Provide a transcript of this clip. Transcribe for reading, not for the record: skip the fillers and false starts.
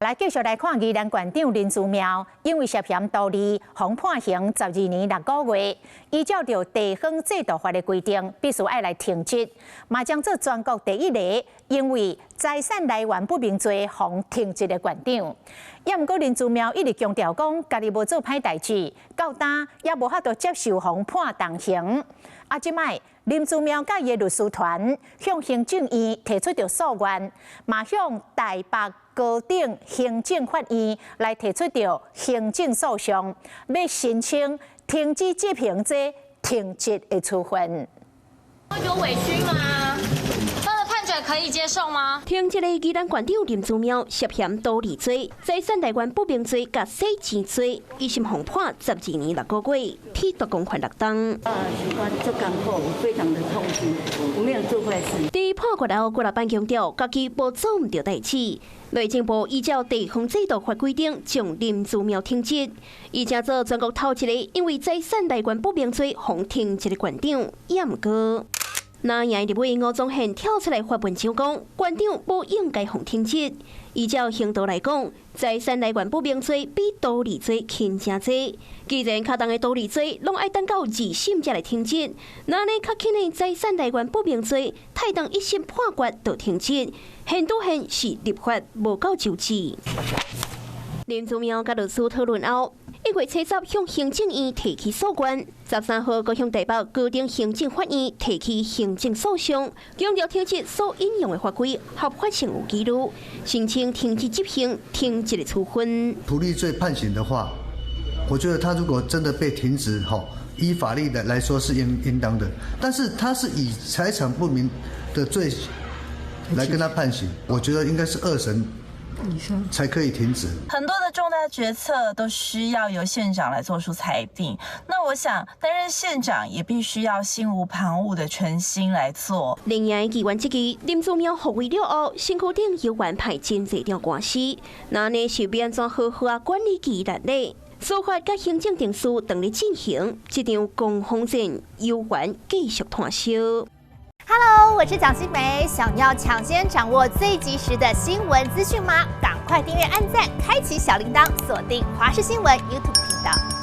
來繼續來看宜蘭縣長林姿妙，因為涉嫌圖利，予判刑12年6個月。依照著地方制度法的規定，必須愛來停職。嘛將做全國第一个因為財產來源不明罪予停職的縣長。也毋過林姿妙一直強調講，家己無做歹代誌，到今也無法度接受予判重刑。啊，這擺林姿妙佮伊的律師團向行政院提出著訴願，嘛向台北高等行政法院來提出著行政訴訟，欲申請停止執行這停職的處分。有委屈嗎？他的判決可以接受嗎？停職的宜蘭縣長林姿妙涉嫌圖利罪、財產來源不明罪佮洗錢罪，一審予判12年6個月，褫奪公權6冬。啊，是講足艱苦，我非常的痛心，我沒有做壞事。佇判決後，閣來擺強調，家己無做毋著代誌。內政部依照地方制度法規定，將林姿妙停職，伊成做全國頭一个因為財產來源不明罪予停職的縣長，也毋過，藍營立委吳宗憲跳出來發文章講，縣長無應該予停職。依照刑度來講，財產來源不明罪比圖利罪輕誠濟。既然較重的圖利罪攏愛等到二審才來停職，那呢較輕的財產來源不明罪，太當一審判決就停職，現拄現是立法無夠周至。林姿妙佮律師討論後，1月70向行政院提起訴願，13號閣向台北高等行政法院提起行政訴訟，強調停職所引用的法規合法性有疑慮，申請停止執行停職的處分。圖利罪判刑的話，我覺得他如果真的被停職，吼，依法律的來說是應當的，但是他是以財產不明的罪來跟他判刑，我覺得應該是二審才可以停止。很多的重大決策都需要由縣長來做出裁定。那我想，擔任縣長也必須要心無旁騖的全心來做。另外，議員質疑林姿妙復位了後，身軀頂猶原派真濟場官司，那呢是欲按怎好好啊管理宜蘭咧？司法佮行政程序當咧進行，這場攻防戰猶原繼續湠燒。 Hello，我是蔣新梅，想要搶先掌握最及時的新聞資訊嗎？趕快訂閱、按讚、開啟小鈴鐺，鎖定華視新聞 YouTube 頻道。